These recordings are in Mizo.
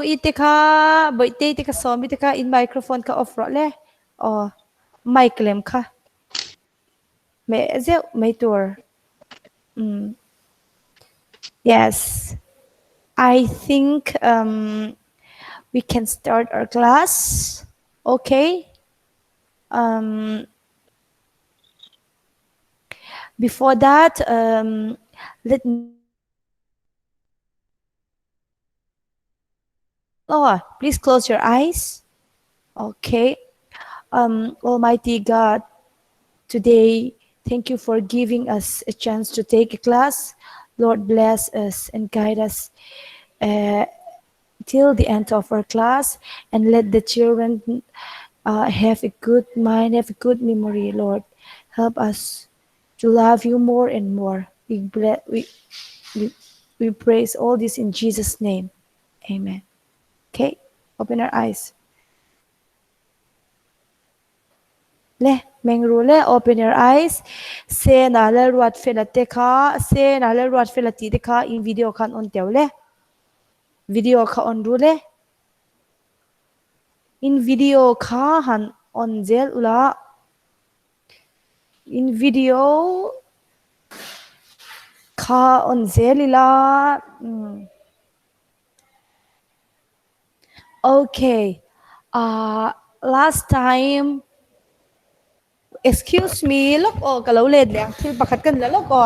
I te kha Bawihtei te kha Sawmi te kha in microphone kha off rawh le aw mic lem kha hmeh zeuh mai tur umm yes I think um we can start our class okay um before that um let Oh, please close your eyes. Okay. Um, Almighty God, today, thank you for giving us a chance to take a class. Lord, bless us and guide us uh, till the end of our class and let the children uh, have a good mind, have a good memory, Lord. Help us to love you more and more. We, ble- we, we, we praise all this in Jesus' name. Amen. Okay, open our eyes. Le, mengru le, open your eyes. Se na le ruat fela te kha, se na le ruat fela ti te kha in video khan on teu le. Video kha on ru le. In video kha han on zel ula. In video kha on zel ila. Mm. Okay. Uh, last time, excuse me, lok o ka lo let leh ang thil pakhat kan la lok o.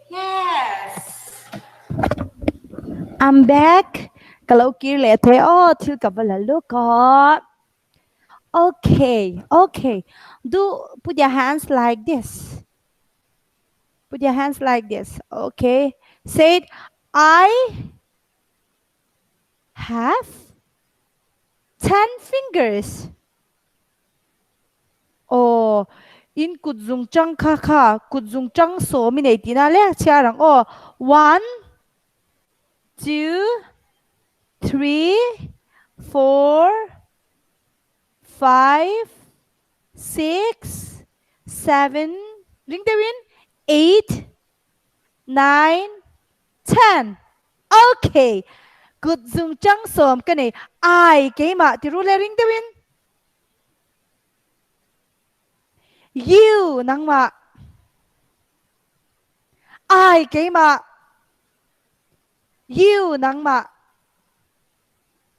Yes. I'm back. Ka lo kir leh thei aw thil ka va la luk a. Okay, okay. Do put your hands like this. Put your hands like this. Okay. Say it. I have 10 fingers. Aw, in kut zung tang kha kha kut zung tang sawm i nei tihna le chhiar ang aw. One, two, three, four, five, six, seven, ring deuhin, eight, nine, ten. Okay, kut zung tang sawm ka nei. Ai, keimah ti ru le ring deuhin. You nangmah. I keimah. You nangmah.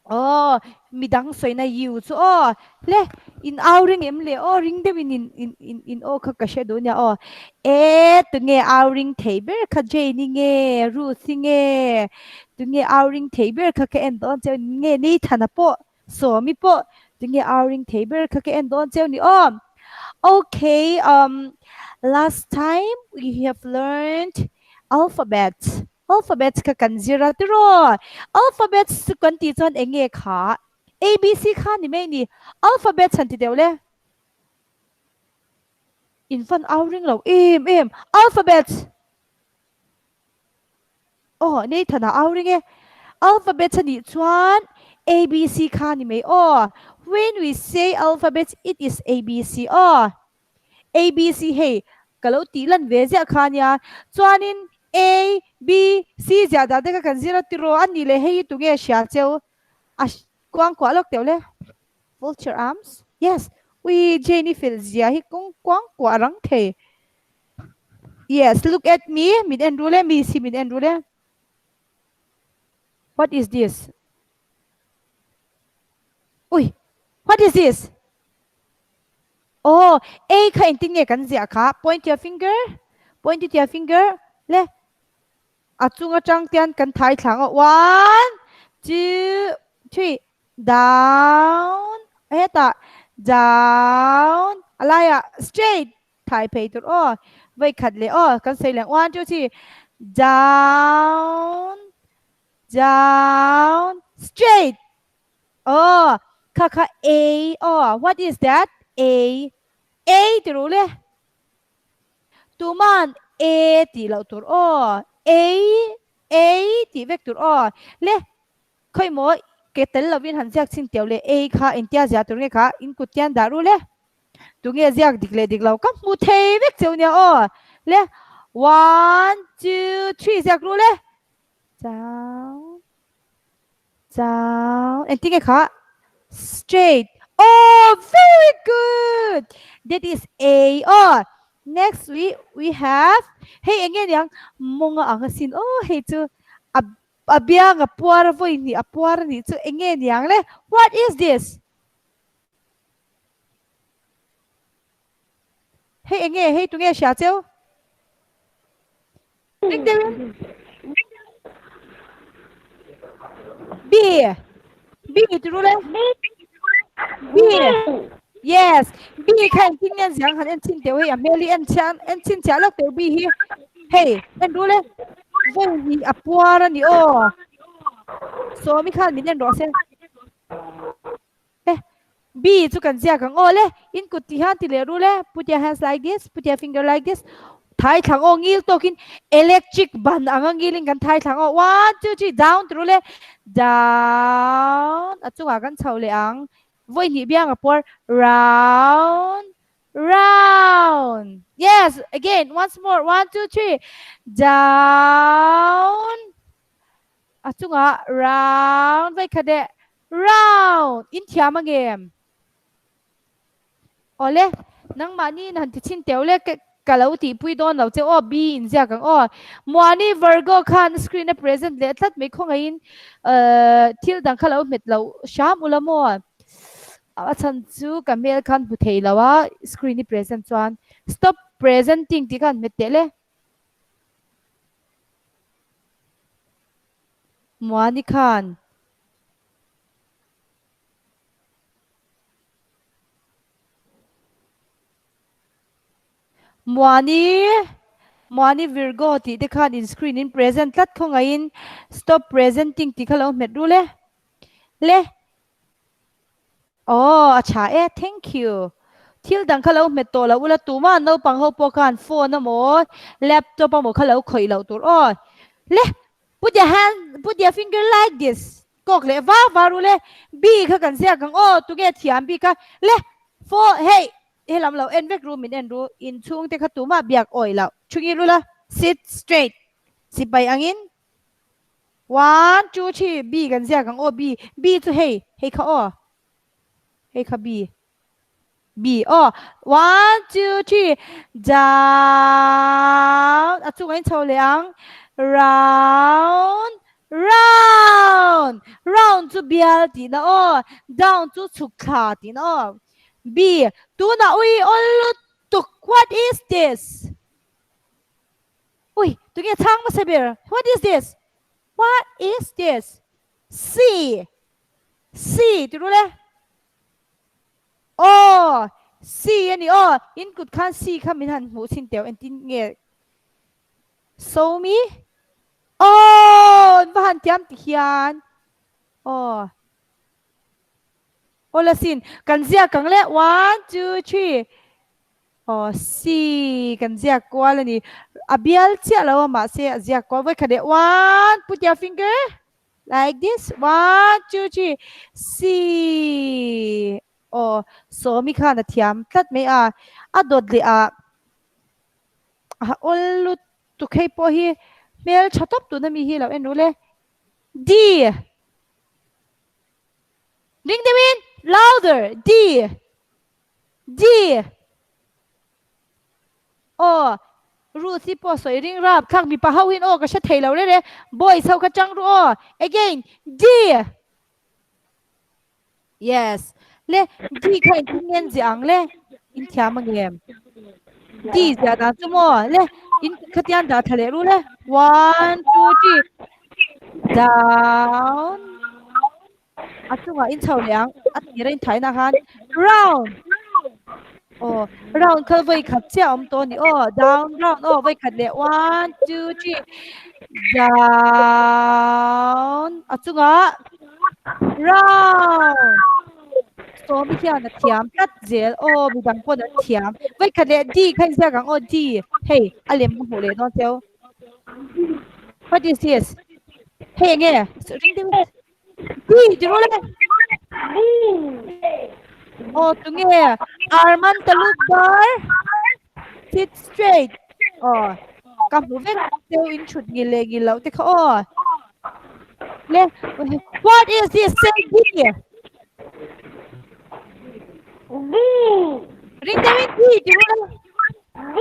Oh, midang soina you chu oh. Le in au ring em le oh ring deuh in in in in in aw kha ka hre duh nia aw. E tunge au ring thei ber kha Jane i nge Ruth i nge tunge au ring thei ber kha ka en dawn cheu nge Nathan a pawh Sawmi pawh tinge au ring thei ber kha ka en dawn cheu ni aw. Okay, um, last time we have learned alphabets. Alphabets kha kan zir a tiraw. Alphabets chu kan tih chuan eng nge kha? A, B, C kha ni mai ni. Alphabets han ti deuh le. In fan au ring lo em em. Alphabets! Aw, Nathan a au ring e. Alphabets a nih chuan ABC kha ni mai aw. When we say alphabets, it is ABC aw. ABC hei ka lo tih lan ve ziah kha nia. Chuanin A, B, C ziah dah te kha kan zir a tiraw a nih leh hei hi tunge hria cheu a kuang kuah lawk teuh le. Fold your arms. Yes. Ui, Jane i fel zia hi kawng kuang kuah rang thei. Yes, look at me. Min en ru le, mi si min en ru le. What is this? Ui, what is this? Oh, A kha engtin nge kan ziah kha? Point your finger. Point it your finger. Le. A chung atang tian kan thai thlang a. One, two, three. Down. Hetah. Down. A laiah straight. thai phei tur aw. Vawi khat leh aw kan sawi leh ang. One, two, three. Down, down, straight. Aw, kha kha A aw. What is that? A. A ti ru le. Tuman A tih loh tur aw. A, A tih vek tur aw. Le, khawi maw ke tel lovin han ziak chhin teuh le A kha engtia ziah tur nge kha in kut tian dah ru le. Tunge ziak dik leh dik lo ka hmu thei vek cheu nia aw. Le, one, two, three ziak ru le. Chau. Chau engtin nge kha straight oh very good that is A aw next we we have hei eng nge niang mawnga ang asin aw hei chu a a biang a puar a vawi hnih a puar a nih chu eng nge niang le what is this hei eng nge hei tunge hria cheu Ring deuhin. B. B ti ru le. B. Yes. B kha engtin nge ziang han en chin teuh hei a hmel hi en chian en chin chiah lawk teuh B hi. Hei en ru le. Vawi hnih a puar a ni aw. Sawmi khan min en rawh se. Eh, B chu kan ziak ang aw le, in kut ti hian ti leh ru le, put your hands like this, put your finger like this, thai thlang aw ngil tawkin electric ban anga ngilin kan thai thlang aw, one, two, three, down ti ru le, down, a chungah kan chho leh ang, vawi hnih biang a puar, round, round, yes, again, once more, one, two, three, down, A chungah round vai khat eh round in thiam a ngem. Awle nangmahni in han ti chhin teuh le ka lo tihpui dawn lo che aw B in ziak ang aw. Muani Virgo khan screen a present leh tlat mai khawngaihin thil dang kha lo hmet lo hram ula maw. A chhan chu ka hmel khan hmu thei lo a screen i present chuan stop presenting tih khan hmet teh le. Muani khan Muani Muani Virgo tih te khan in screen in present tlat khawngaihin stop presenting tih kha lo hmet ru le. Le. Aw a tha e, thank you. Thil dang kha lo hmet tawh loh ula tumah naupang ho pawh khan phone emaw laptop emaw kha lo khawih loh tur aw. Le put your hand put your finger like this kawk leh va va ru le B kha kan ziak ang aw tunge thiam bik a le pho hei helam lo en vek ru min en ru inchhung te kha tumah biak awih loh thungil ula sit straight sipai angin One, two, three, B kan ziak ang aw, B. B chu hei, hei kha aw. Hei kha B. B aw. One, two, three, down. A chungah in chho leh ang. Round, round. Round chu bial tihna aw. Down chu chhuk thla tihna aw. B, tunah ui awl lutuk. What is this? Ui, tunge chhang hmasa ber? What is this? What is this? C. C ti ru le. Aw, C a ni aw. In kut khan C kha min han hmuh chhin teuh entin nge? Show me. Aw, va han tiam ti hian. Aw. Aw la sin, kan ziak ang le. One, two, three. Aw si kan ziak kual a ni. A bial chiah lo a mahse a ziak kual vawi khat leh one put your finger like this one two three si aw sawmi khan a thiam tlat mai a a dawt leh ah a awl lutuk hei pawh hi hmel tha tawp tuna mi hi lo en ru le D ring deuhin louder D D. Aw, Ruth hi pawh sawi ring rap thlak mipa ho hian aw ka hre thei lo rere boys ho kha chang ru aw again D. Yes le D kha engtin nge an ziah ang le in thiam angem D ziah dan chu maw le in khatian dah tha leh ru le one two three down A chungah in chho leh ang, a tir a in thaina khan round. Aw, round kha vawi khat chiah awm tawh a ni aw. Down, round aw, vawi khat leh one, two, three. Down. A chungah round. Sawmi hian a thiam tlat zel aw, midang pawn an thiam. Vawi khat leh D kha inziak ang aw, D. Hei, a lem ka hmuh leh dawn cheu. What is this? Hei enge? Ring deuh. D ti rawh le. Aw tunge Arman Talukdar sit straight. Aw ka hmu vek deuh in thut ngil leh ngil loh te kha aw. Le what is this say D. D. Ring deuhin D ti rawh le. D.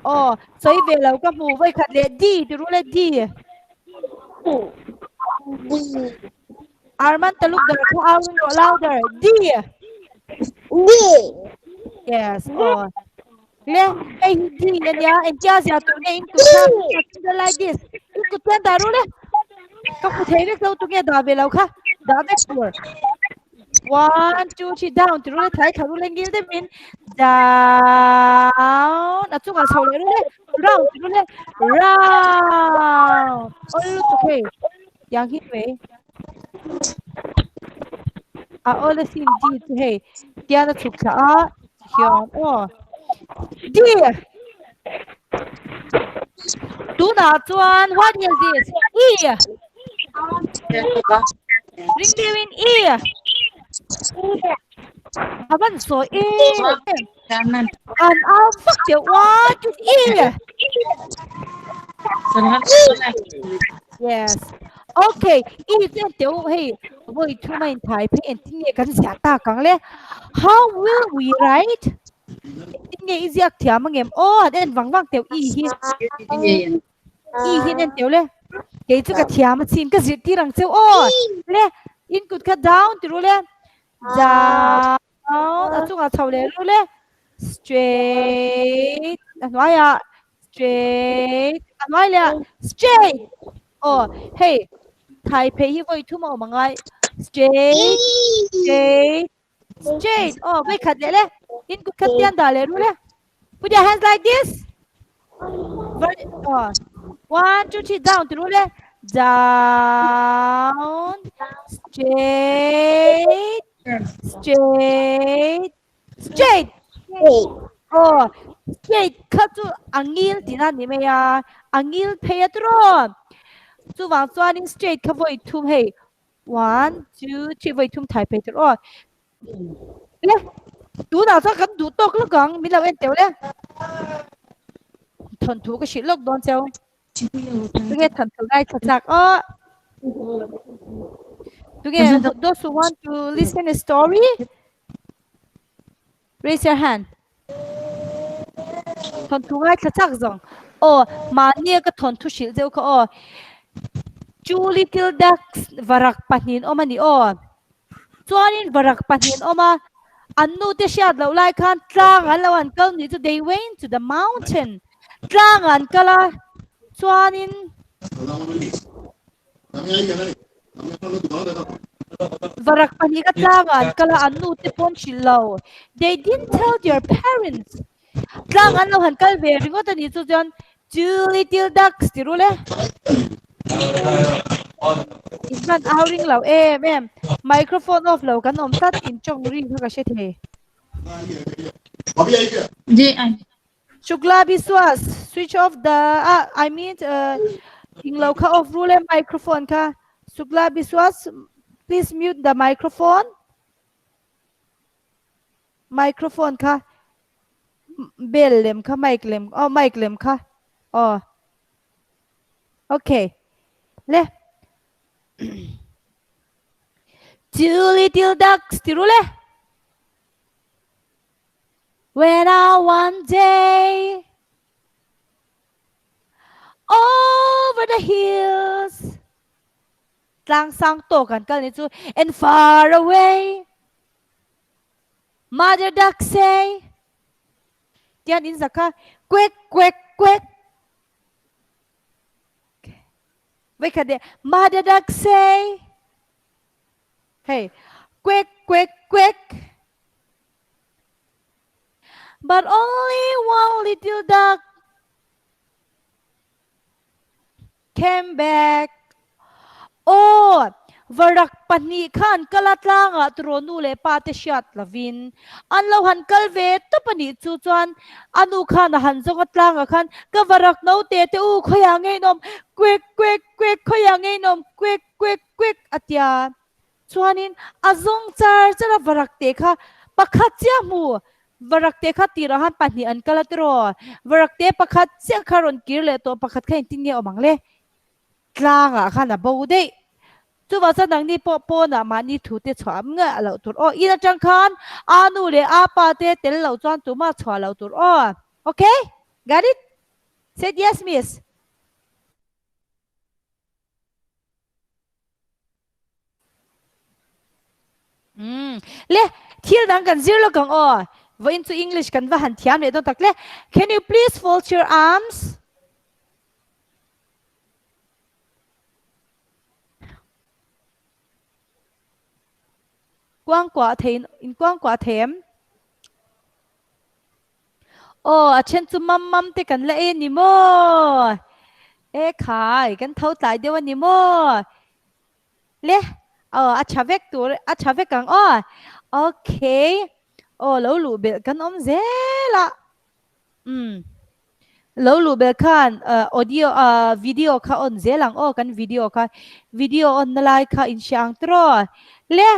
Aw sawi ve lo ka hmu vawi khat leh D ti rawh le D. Arman Talukdar kha au in rawh louder. D. D. Yes. Oh. Le, hei hi D ania. Engtia zia tur nge in kut kha finger like this. In kut hian dah ru le. Ka hmu thei vek lo tu nge dah ve lo kha. Dah vek tur. One, two, three, down. Ti ru le thai thla ru le ngil deuhin. Down. A chungah chho leh ru le. Round ti ru le. Round. Ol lutuk hei. Yang hi mai. A ol asin D chu hei. Tian a chhuk thla a. Hian aw. D. Tunah chuan what is this? E. Ring deuhin E. A van sawi e. An au vak deuh what is E. Yes. Okay. E chu en teuh hei vawi thum a inthai phei engtin nge kan ziah tak ang le? How will we write? Engtin nge i ziak thiam angem? Aw an en vang vang teuh E hi. I hian en teuh le. Kei chu ka thiam a chin ka zirtir ang cheu aw. Le in kut kha down ti ru le. Down a chungah chho leh ru le. Straight a hnuaiah straight a hnuai leh ah straight. Aw hei thai phei hi vawi thum a awm angai. Straight straight Straight. Oh, wait khat leh le. In kut khat tian dah leh ru le. Put your hands like this. Ver oh. One, two, three, down ti ru le. Down. Straight. Straight. Straight. Oh, straight kha chu angil tina ni mai a. Angil phei a tiraw. Chuvang chuanin straight kha vawi thum hei. One, two, three, vawi thum thai phei tur aw. Le, tunah chuan kan duh tawk lawk ang, min lo en teuh le. Thawnthu ka hrilh lawk dawn cheu. Tunge thawnthu ngai tha chak aw. Tunge, those who want to listen a story, raise your hand. Thawnthu ngaithla chak zawng. Aw, mahnia ka thawnthu hrilh deuh kha aw. Two little ducks varak pahnihin awm a ni aw. Chuanin varak pahnihin awm a, an nu te hriat loh lai khan tlang an lo an kal nih chu they went to the mountain. Tlang an kal a, chuanin Varak pahnih ka tlangah an kal a, an nu te pawn hrilh lo. They didn't tell their parents. Tlang an lo han kal ve ringawt a nih chu chuan two little ducks ti ru le. In hman au ring lo em em. Microphone off lo kan awm tlat in tawng ring kha ka hre thei. Shukla Biswas, switch off the, ah, I mean, uh, inglo kha off rule microphone kha. Shukla Biswas, please mute the microphone. Microphone kha. Bell lem kha, mic lem, oh, mic lem kha. Oh. Okay. Le. Two little ducks, tirule. When I one day over the hills tlang sang tawk an kal ni chu and far away mother duck say tian in zakha quack quack quack Vei khat leh mother duck say hei quack quack quack. But only one little duck came back. Aw, varak pahnih khan kal a tlangah turaw nu leh pa te hriat lovin an lo han kal ve tawp a nih chu chuan a nu khan a han zawng a tlangah khan ka varak naute te u khawiah ngei in awm kwek kwek kwek khawiah ngei in awm kwek kwek kwek a tia. Chuanin a zawng char char a varak te kha pakhat chiah hmu varak te kha tirah khan pahnih an kal a tiraw varak te pakhat chiah kha rawn kir leh tawh pakhat kha engtin nge awm ang le tlangah khan a bo daih chuvang chuan nangni pawh pawnah mahni thu te chhuah am nge a loh tur aw in atang khan a nu leh a pa te tel loh chuan tumah chhuah loh tur aw okay got it said yes miss. Umm le thil dang kan zir lawk ang aw. Vawiin chu English kan va han thiam leh dawn tak le. Can you please fold your arms? Kuangkuah thei in kuangkuah thei em? Aw a then chu mam mam te kan la ei a ni maw? E khai kan tho tlai deuh a ni maw? Le aw a tha vek tur a tha vek ang aw. Okay aw lo luh belh kan awm zel a. Umm lo luh belh khan audio video kha on zel ang aw kan video kha video on na lai kha in hria ang tiraw? Le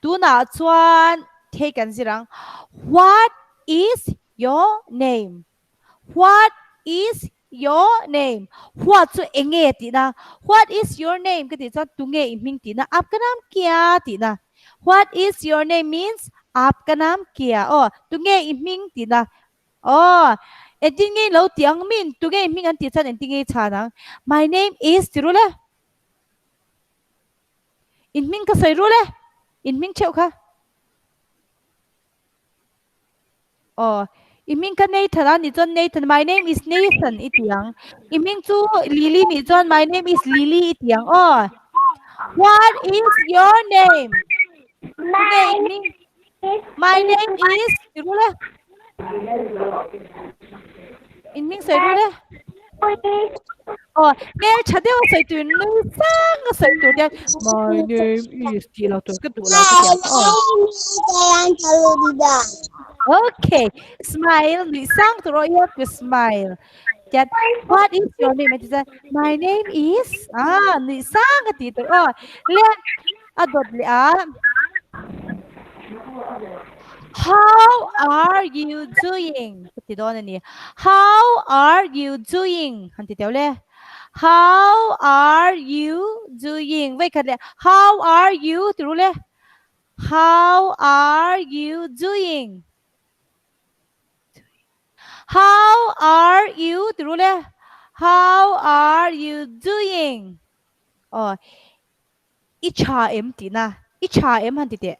Tunah chuan thei kan zir ang. What is your name? What is your name? What chu enge tihna. What is your name ka tih chuan tunge i hming tihna. Aap ka naam kia tihna. What is your name means aap ka naam kia. Aw, tunge i hming tihna. Aw, engtin nge i lo tih ang min tunge i hming an tih chuan engtin nge i chhan ang? My name is ti rul e. In hming ka sawi rul e. In hming theuh kha. Aw, i hming ka Nathan a nih chuan Nathan, my name is Nathan i ti ang. I hming chu Lily nih chuan my name is Lily i ti ang aw. What is your name? Tunge i hming? My name is ti rul e. In hming sawi rul e. Aw, hmel tha deuh a sawi tur nui sang a sawi tur hian my name is tih lo tur ka duh lo ka ti ang aw. Okay, smile nui sang tur aw you have to smile. Tian what is your name? A ti chuan my name is ah nui sang a ti tur aw. Le a dawt leh a. How are you doing? Ka ti dawn a ni. How are you doing? Han ti teuh le. How are you doing? Vei khat le. How are you? Ti ru le. How are you doing? How are you? Ti ru le. How are you doing? Aw, i tha em tihna. I tha em han ti teh.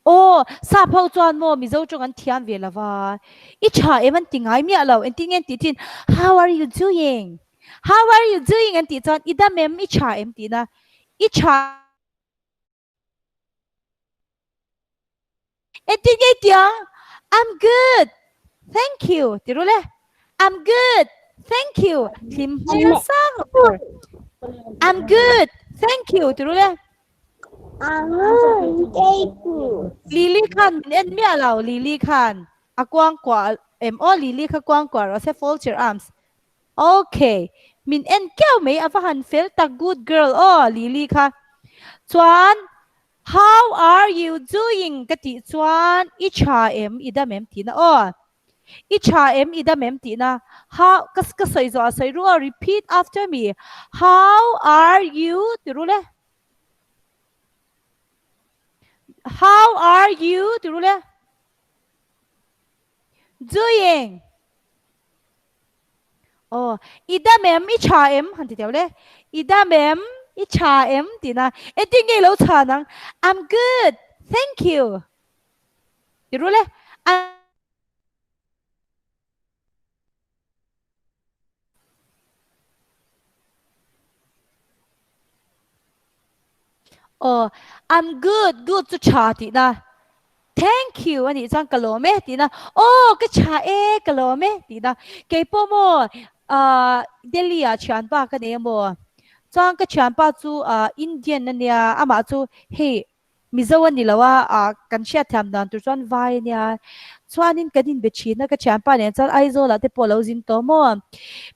Aw, sap ho chuan maw Mizo tawng an thiam ve lova, i tha em an ti ngai miah lo, engtin nge an tih thin, How are you doing? How are you doing? an tih chuan i dam em, i tha em tihna, i tha engtin nge i tih ang? I'm good, thank you ti ru le, I'm good, thank you hlim hmel sang tur, I'm good, thank you ti ru le. Lily khan min en miah lo Lily khan a kuang kuah em aw Lily kha kuang kuah rawh se fold your arms okay min en keuh mai a va han fel tak good girl aw Lily kha chuan how are you doing ka tih chuan i tha em i dam em tihna aw i tha em i dam em tihna how ka ka sawi zawh a sawi ru aw repeat after me how are you ti rul e. How are you? Ti rul e. Doing. Oh, i dam em, i tha em, han ti teu le. I dam em, i tha em ti na. Engtin nge i lo chhan ang? I'm good, thank you. Ti rul e. Aw, I'm good, good chu tha tihna. Thank. Thank you a nih chuan ka lawm e tihna aw ka tha e ka lawm e tihna keipawh maw ah Delhi ah thianpa ka nei a maw chuan ka thianpa chu ah Indian a nia amah chu hei Mizo a ni lo a ah kan hriatthiam dan tur chuan vai a nia chuanin kan inbe thin a ka thianpa nen chuan Aizawl ah te pawh a lo zin tawh maw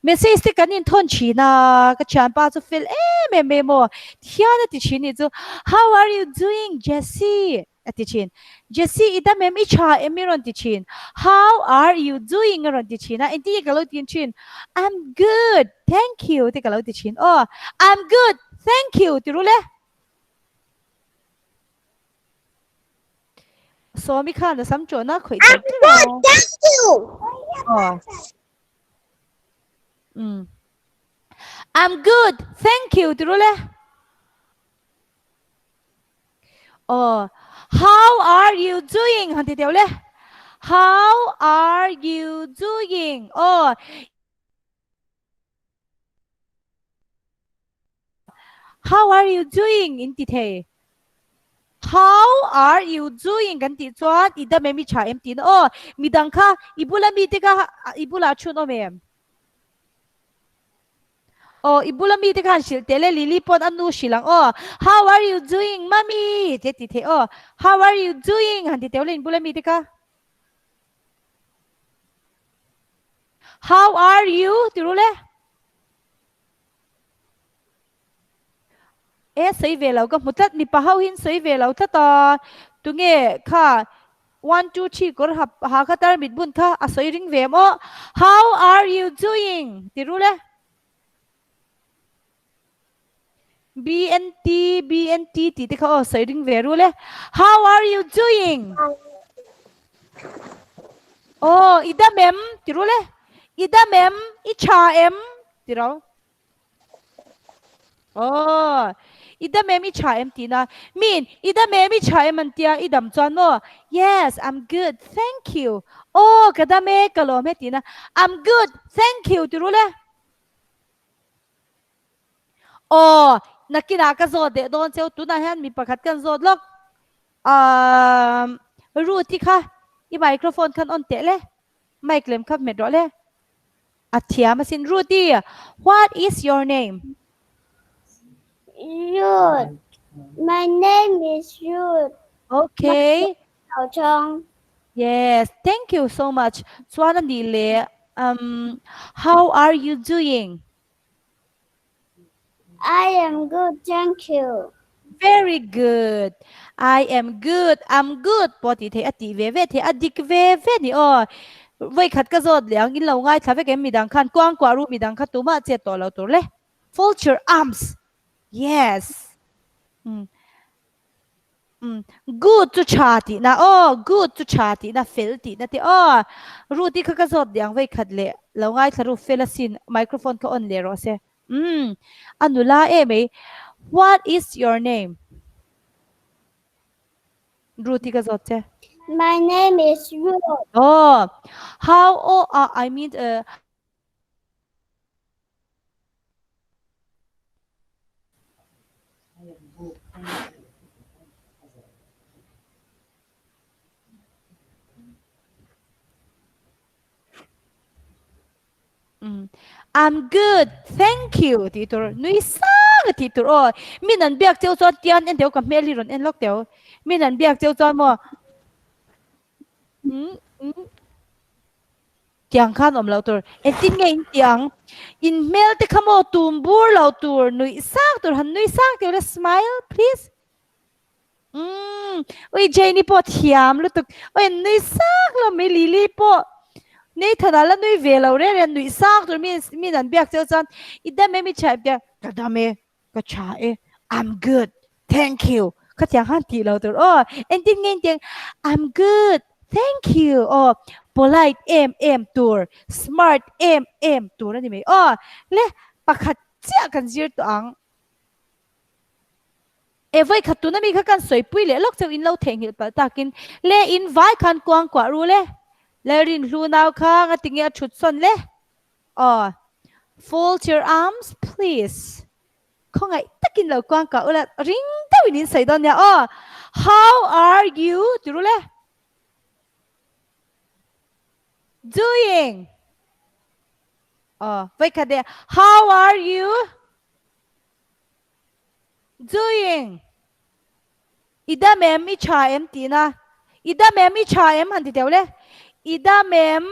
message te kan inthawn thin a ka thianpa chu fel em em mai maw Thian a ti thin nih chu, How are you doing Jessie? a ti thin. Jessie i dam em? I tha em? I rawn ti thin. How are you doing? a rawn ti thin a, engtin nge ka lo tin thin? I'm good, thank you te ka lo ti thin. Aw, I'm good, thank you ti rul e. Sawmi khan a sam tawhna khawih I'm tel good, tel a. thank you. Aw. Um. I'm good, thank you ti rul e. Aw, how are you doing han ti teuh le. How are you doing? Aw, how are you doing in ti thei. How are you doing kan tih chuan i dam em i tha em tiin aw, midang kha i bula mite kha i bulah chhun awm em? Aw, i bula mite khan hrilh teh le, Lily pawn a nu hrilh ang aw. How are you doing, mummy? Tih a ti theih aw. How are you doing? Han ti teuh le in bula mite kha. How are you? Ti ru le. E sawi ve lo ka hmu tlat mipa ho hian sawi ve lo tlat a tunge kha one two three kawr ha ha kha tarmit bun kha a sawi ring ve em aw how are you doing ti rul e BNT BNT tih te kha aw sawi ring ve rul e how are you doing aw i dam em ti rul e i dam em i tha em ti ro Aw, i dam em i tha em tihna. Min, i dam em i tha em an tia, i dam chuan maw? Yes, I'm good, thank you. Aw, ka dam e, ka lawm e tihna. I'm good, thank you ti rul e. Aw, nakinah ka zawt leh dawn cheu, tunah hian mi pakhat kan zawt lawk. Aaa, Ruth-i kha i microphone khan on teh le, mic lem kha hmet rawh le. A thiam asin. Rudy, what is your name? Ruth. My name is Ruth. Okay. Chong. Yes, thank you so much. Chuan a nih leh, um, how are you doing? I am good, thank you. Very good. I am good. I'm good. Pawh tih theih a tih ve ve theih a dik ve ve ni aw. Vawi khat ka zawt leh ang in lo ngaithla vek em midang khan kuangkuah ru midang kha tumah chet tawh lo tur le. Fold your arms. Yes. Um. Umm good chu tha tihna aw good chu tha tihna fel tihna te aw Ruth-i kha ka zawt leh ang vei khat leh lo ngaithla ru fel asin microphone kha on leh rawh se umm a nula em ei what is your name Ruth-i ka zawt che. My name is Ruth. Aw how aw ah I mean uh. I'm good, thank you tih tur nui sang a tih tur aw. Min an biak cheu chuan tian en teu ka hmel hi rawn en lawk teu. Min an biak cheu chuan maw umm umm. Tiang khan awm loh tur. Engtin nge in tih ang? In hmel te kha maw tum bur lo tur, nuih sang tur, han nui sang teuh la, smile please. Umm, ui Jane-i pawh thiam lutuk. Ui an nui sang lo mai, Lily pawh Nathan-a la nui ve lo reng reng, nuih sang tur mi min an biak cheu chuan i dam em i tha em tia, ka dam e, Ka tha e, I'm good, thank you khatiang khan tih lo tur aw, engtin nge engtiang I'm good, thank you aw, polite em em tur, smart em em tur a ni mai aw, le pakhat chiah kan zir tawh ang. E vawikhat tuna mi kha kan sawipui leh lawk chauh in lo theihnghilh palh takin le in vai khan kuang kuah ru le, Lalrinhlu nau kha ngatinge a thut sawn le? Aw, fold your arms please. Khawngaih takin lo kuang kah ula ring deuhin in sawi dawn nia aw. How are you? Ti ru le. doing? Aw, vawikhat leh How are you doing? I dam em, i tha em tihna. I dam em, i tha em han ti teuh le. I dam em,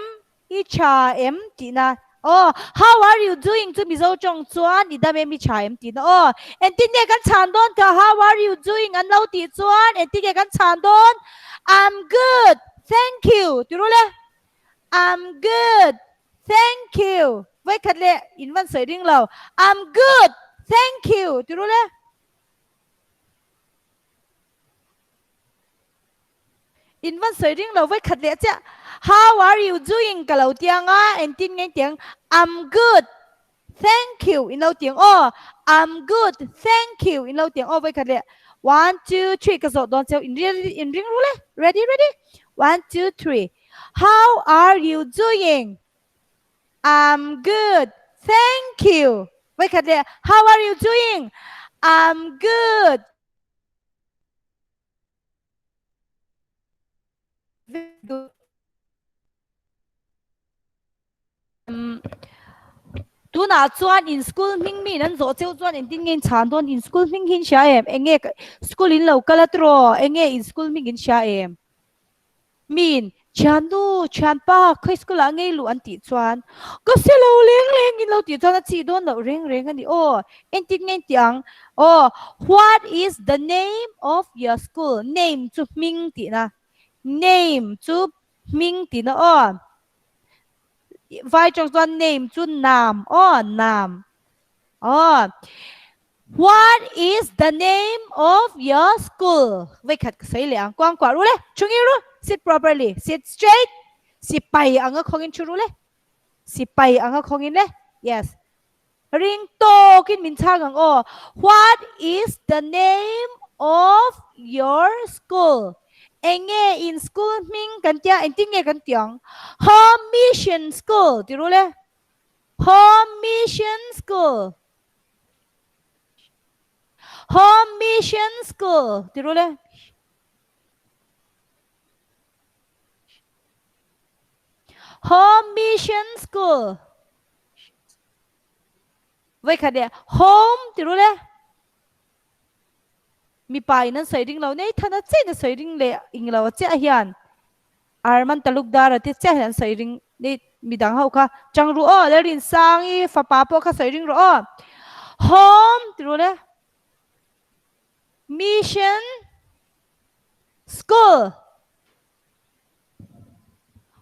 i tha em tihna. Aw, how are you doing chu Mizo tawng chuan i dam em, i tha em tihna. Aw, engtin nge kan chhan dawn kha how are you doing an lo tih chuan engtin nge kan chhan dawn? I'm good, thank you ti ru le. I'm good, thank you. Vawikhat leh in van sawi ring lo. I'm good, thank you ti ru le. In van sawi ring lo vawikhat leh chiah. How are you doing ka lo tiang a, engtin nge tiang I'm good, thank you in lo tiang aw. I'm good, thank you in lo tiang aw vawikhat leh. One, two, three ka zawh dawn cheu in in ring ru le. Ready, ready? One, two, three. How are you doing? I'm good, thank you. Vawikhat leh, How are you doing? I'm good. Very good. Um, tunah chuan in school hming mi an zawh cheu chuan engtin nge in chhan dawn in school hming hi in hria em enge school in lo kal a tiraw enge in school hming in hria em Min, Thiannu, thianpa, khawi school ah ngei luh an tih chuan ka si lo leng leng in lo tih chuan a chih dawn loh reng reng a ni aw. Engtin nge tih ang? Aw, what is the name of your school? Name chu hming tihna. Name chu hming tihna aw. Vai tawng chuan name chu nam aw, nam. Aw. What is the name of your school? Vawikhat ka sawi leh ang. Kuang kuah ru le. Thu ngil ru. Sit properly. Sit straight. Sipai anga khawngin thu ru le. Sipai anga khawngin le. Yes. Ring tawkin min chhang ang aw. What is the name of your school? Enge in school hming kan tia engtin nge kan ti ang? Home Mission School ti ru le. Home Mission School. Home Mission School ti ru le. Home Mission School. Voi khat le home ti ru le. Mipa in an sawi ring lo nei thana chen a sawi ring le ing lo che a hian. Arman Talukdar a te chiah hian an sawi ring ni midang ho kha chang ru aw Lalrinsangi fapa pawh kha sawi ring rawh aw Home ti ru le Mission School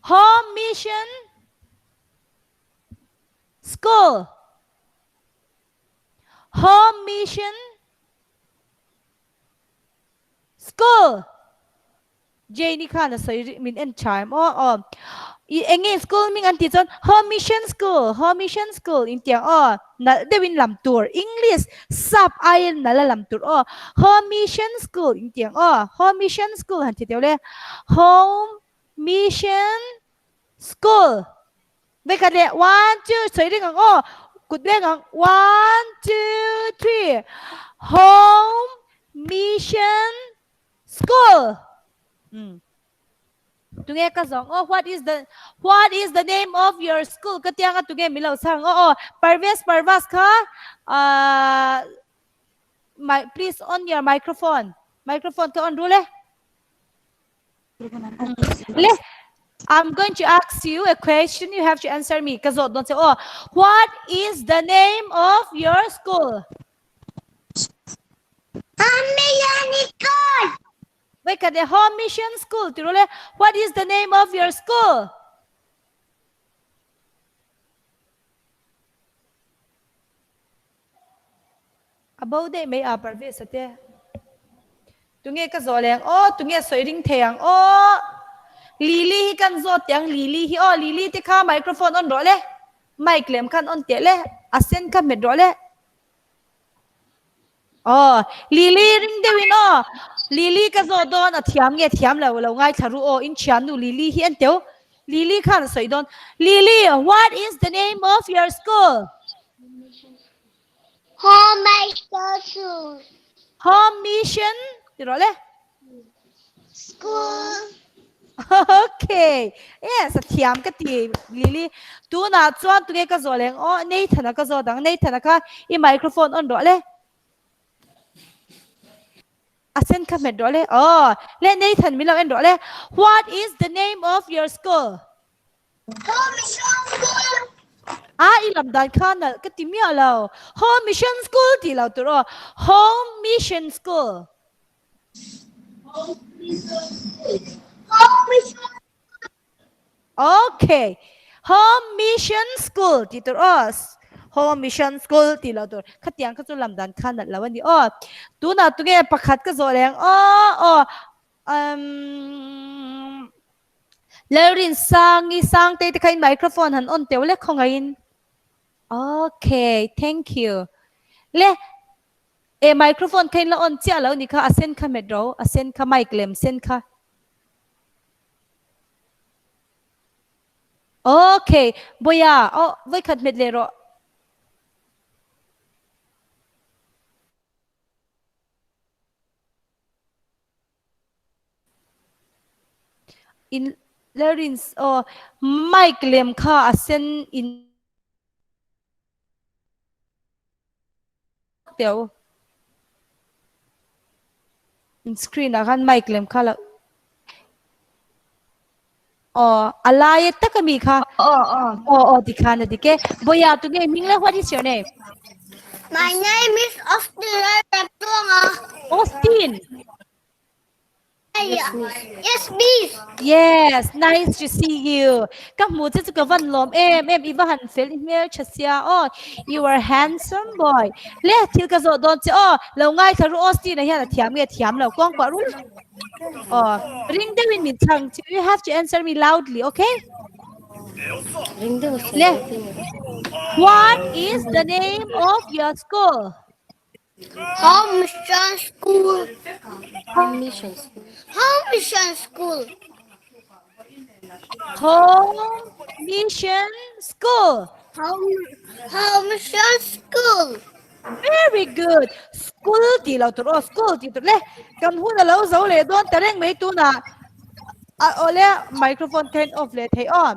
Home Mission School Home Mission School Jane-i khan a sawi rih min en tha em aw aw i eng nge school hming an tih chuan Home Mission School Home Mission School in tih ang aw nalh deuhin lam tur English sap aiin nalh a lam tur aw Home Mission School in tih ang aw Home Mission School han ti teuh le Home Mission School Vekhat leh one two sawi reng ang aw kut leng ang one two three Home Mission School. Hmm. Tunge ka zawng oh what is the what is the name of your school ka tianga tunge mi lo chhang oh oh Parvez Parvas kha uh, my please on your microphone microphone ka on rule le I'm going to ask you a question you have to answer me ka zawt don che oh what is the name of your school Wait, ka the Home Mission School. Tirule, what is the name of your school? Abo dei mai a Parvez ate. Tunge ka zawh leh ang aw, tunge sawi ring thei ang aw. Lily hi kan zawt teh ang Lily hi aw, Lily te kha microphone on rawh le. Mic lem khan on teh le, a sen kha hmet rawh le. Aw, Lily ring deuhin aw. Lily ka zawh dawn a thiam nge thiam lo lo ngaithla ru aw in thiannu Lily hi an teu. Lily khan a sawi dawn. Lily, what is the name of your school? Home Mission School. Home Mission ti rawh le. School. Okay. Yes, a thiam ka ti Lily. Tunah chuan tunge ka zawh leng aw Nathan-a ka zawh dang. Nathan-a kha i microphone on rawh le. A sen kha hmet rawh le. Aw, le Nathan min lo en rawh le. What is the name of your school? Home Mission School. A i lam dan kha nalh ka ti miah lo. Home Mission School tih lo tur aw. Home Mission School. Home Mission School. Home Mission Okay. Home Mission School tih tur aw. Home Mission School tih lo tur. Khatiang kha chu lam dan kha nalh lo a ni aw. Tunah tunge pakhat ka zawh leng aw aw. Um, Lalrin Sangi Sangtei te kha in microphone han on teuh lek khawngaihin. Okay, thank you. Le e microphone kha in la on chiah lo ni kha a sen kha hmet ro, a sen kha mic lem sen kha. Okay, Boya, oh voikhat hmet leh rawh. In Lalrin's aw mic lem kha a sen in teu in screen ah khan mic lem kha lo aw a lai tak ami kha Aw aw. aw aw tikhan a dik e Boya tunge hming le what is your name My name is Austin Lalramtuanga. Austin Yes, miss. Yes, miss. Yes, nice to see you. Ka hmu che chu ka van lawm em em i va han fel i hmel tha sia aw. You are handsome boy. Le thil ka zawh dawn che aw. Lo ngaithla ru Austin a hian a thiam nge thiam lo kuang kuah rul. Aw, ring deuhin min chhang che. You have to answer me loudly, okay? Ring deuh a Le. What is the name of your school? Home Mission School. Home Mission School. Home Mission School. Home Mission School. Home Mission School. Very good. School tih lo tur aw, school tih tur le. Kan hun a lo zo leh dawn ta reng mai tunah. A aw le microphone kha in off leh thei aw.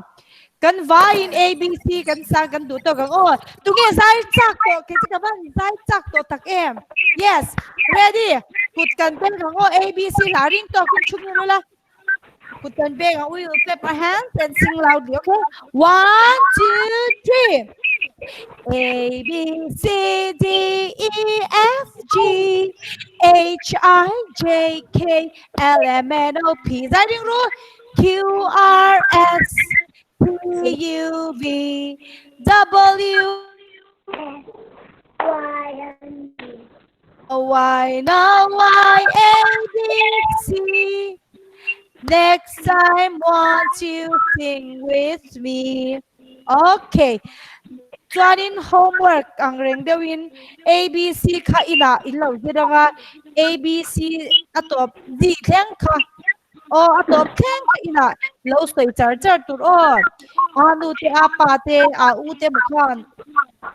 Kan vaiin A B C kan sang kan duh tawk ang aw. Tunge zai chak tawh kei chu ka van zai chak tawh tak em. Yes, ready. Kut kan beng ang aw A B C hla ring tawk in thu nge la. Kut kan beng ang we will clap our hands and sing loudly okay. One, two, three. A B C D E F G H I J K L M N O P. Zai ring ru. Q R S T U V W Y now Y A B C. Next time, won't you sing with me? Okay. Chuanin homework ang reng deuhin A B C kha inah in lo zir anga A B C a tawp Z thleng kha Aw a tawp thleng ka inah lo sawi char char tur aw. A nu te a pa te a u te maw khan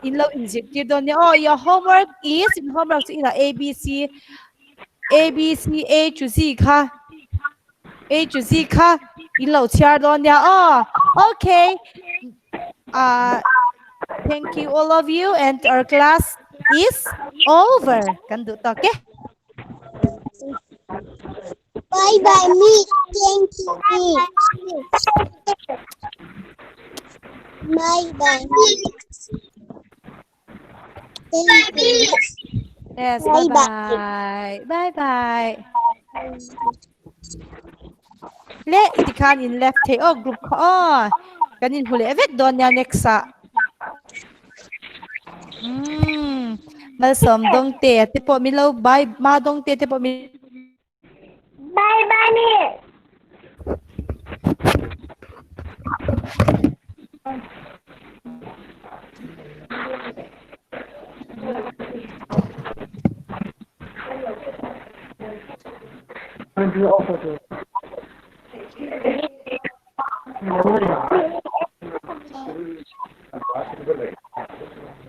in lo inzirtir dawn nia aw. Your homework is in homework chu inah A B C A B C A to Z kha A to Z kha in lo chhiar dawn nia aw. Okay. Uh, thank you all of you and our class is over. Kan duh tawk e. Bye bye me. Thank you me. Bye bye me. Thank you. Yes, bye bye. Bye bye. Le tikhan in left thei aw group kha aw. Kan in hmu leh vek dawn nia next ah. Mm. Malsawm dawng te te pawh min lo bye ma dawng te te pawh min Bye bye me. Off